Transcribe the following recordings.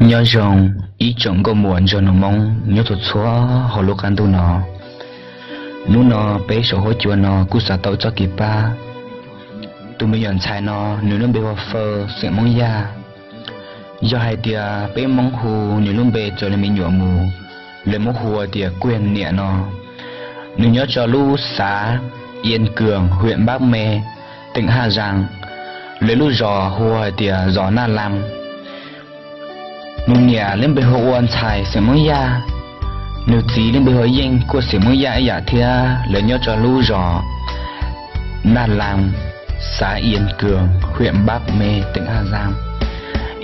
Nyob zoo ib tsoom nkauj muam nraug nus Hmoob nyob txhua txhua hauv lub qab ntuj no. Hnub no peb saum huab cua no kuj xav tau txoj kev pab. Tus me nyuam ntxhais no nws lub npe hu ua Faw, xeem Hmoob Yaj. Yog hais tias peb Hmoob hu nws lub npe raws li me nyuam mus, lawv muab hu tias Kuj Niam no. Nws nyob rau lub xav Yia Kws, hwm Npab Me, teem Haj Zaj. Lawv lub zos hu hais tias zos Naj Laj. Nws niam lub npe hu ua Ntxhais, xeem Hmoob Yaj. Nws txiv lub npe hu ua Yeej, kuj xeem Hmoob Yaj ib yam thiab. Lawv nyob rau lub zos Naj Laj, xav Yia Kws, hwm Npab Me, teem Haj Zaj.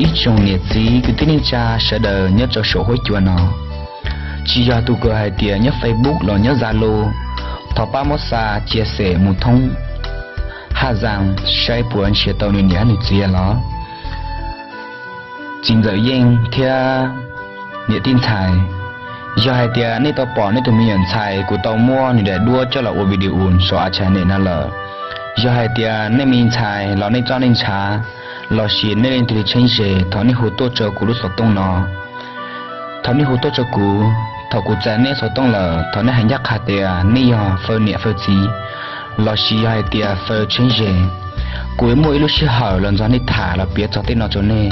Ib tsoom niam txiv kwv tij neej tsa sawv daws nyob rau saum huab cua no, tsis yog tus kws hais tias nyob Facebook los nyob Zalo, thov pab muab xa cia xem mus thoob Haj Zaj saib puas nrhiav tau nws niam nws txiv los. Txiv ntxawm Yeej thiab niam tij ntxhais, yog hais tias nej tau pom nej tus me nyuam ntxhais kuv tau muab nws daim duab coj los ua video saum a channel no lawm, yog hais tias nej me ntxhais los nej txoj neej ntshav, lossis nej leej twg li tsheeb ze, thov nej hu tuaj rau kuv lub xov tooj no. Thov nej hu tuaj rau kuv, thaum kuv txais nej xov tooj lawm, thov nej hais ncaj qha tias nej yog Faw niam Faw txiv, lossis yog hais tias Faw tsheeb ze. Kuv yuav muaj ib lub sij hawm los nrog nej tham los piav txog tej no rau nej.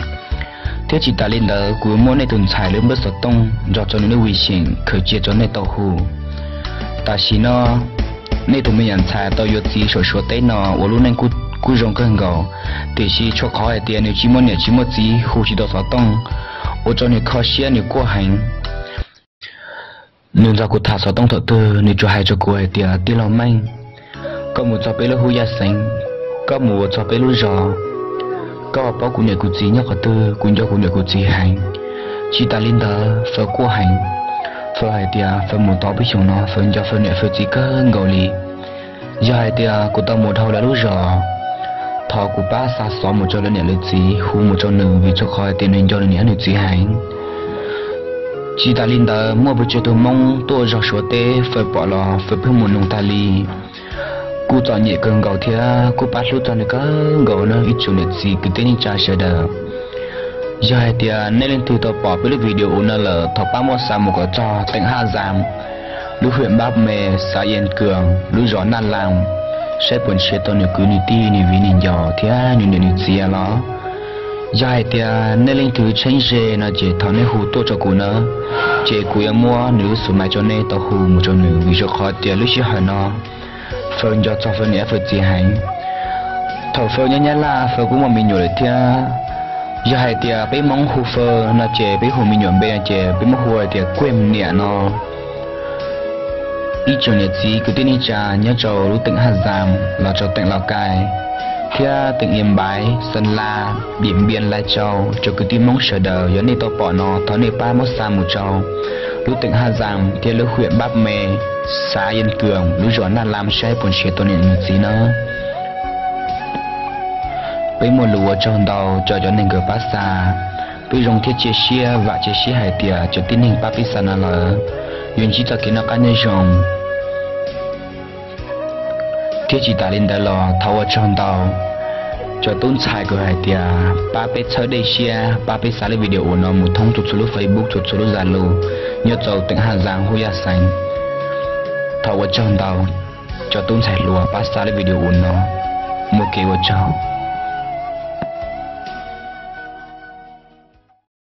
Thiab tsis tas li ntawd, kuv yuav muab nej tus ntxhais lub npawb xov tooj nrog rau nws lub vim xeem khaws cia rau nej tau hu. Tam sim no nej tus me nyuam ntxhais tau yuav txiv saum Suav teb no uas lub neej kuj zoo kawg nkaus, tiam sis tshuav qhov hais tias nws tsis muaj niam tsis muaj txiv, hu tsis tau xov tooj, ua rau nws kho siab nws quaj heev. Nws nrog kuv tham xov tooj thaum twg nws tsuas hais rau kuv hais tias, tij laug Meej, koj mus txog peb lub hub yaj xeev, koj mus ua txog peb lub zos, koj paub kuv niam kuv txiv nyob qhov twg, kuv nco kuv niam kuv txiv heev. Tsis tas li ntawd Faw quaj heev. Faw hais tias Faw mus tau ob peb xyoos no Faw nco Faw niam Faw txiv kawg nkaus li. Yog hais tias kuv tau mus dhau lawv lub zos, thov kuv pab xa xov mus rau lawv niam lawv txiv, hu mus rau nws, vim tshuav qhov hais tias nws nco nws niam nws txiv heev. Tsis tas li ntawd, muaj pes tsawg tus Hmoob tuaj zog Suav teb Faw pom los Faw pheej mus noog tag li. Kuj txom nyem kawg nkaus thiab kuj pab hlub txog nws kawg nkaus na ib tsoom niam txiv kwv tij neej tsa sawv daws. Yog hais tias nej leej twg tau pom peb lub video no lawm, thov pab muab xa mus kom txog teem Haj Zaj, lub hwm Npab Me, xav Yia Kws, lub zos Naj Laj, saib puas nrhiav tau nws kwv nws tij nws viv nws ncaus thiab nws niam nws txiv los. Yog hais tias nej leej twg tsheeb ze no ces thov nej hu tuaj rau kuv na, ces kuv yuav muab nws lub xu mais rau nej tau hu mus rau nws, vim rau qhov tias lub sij hawm no Faw nco txog Faw niam Faw txiv heev. Thaum Faw nyob Nyab Laj Faw kuj muaj me nyuam lawm thiab. Yog hais tias peb Hmoob hu Faw no ces peb hu me nyuam npe no ces peb muab hu hais tias Kuj Niam no. Ib tsoom niam txiv kwv tij neej tsa nyob rau lub teem Haj Zaj los rau teem Los Kais thiab teem Yia Npaiv, Xeem Las, Diam Npias, Lais Tsau, rau kwv tij Hmoob sawv daws, yog nej tau pom no thov nej pab muab xa mus rau lub teem Haj Zaj thiab lub hwm Npab Me, xav Yia Kws, lub zos Naj Laj saib puas nrhiav tau niam nws txiv na. Peb muaj lus ua tsaug ntau rau cov neeg kws pab xa. Peb zoo thiab cia siab, vam cia siab hais tias cov tib neeg pab peb xa no lawm yuav ntsib txoj kev noj qab nyob zoo. Thiab tsis tas li ntawd los thov ua tsaug ntau cov tub ntxhais kws hais tias pab peb txhawb dej siab pab peb xa lub video no mus thoob txhua txhua lub Facebook txhua txhua lub Zalo nyob rau teem Haj Zaj hub yaj xeev. Thov ua tsaug ntau cov tub ntxhais hluas pab xa lub video no. Muaj kev ua tsaug.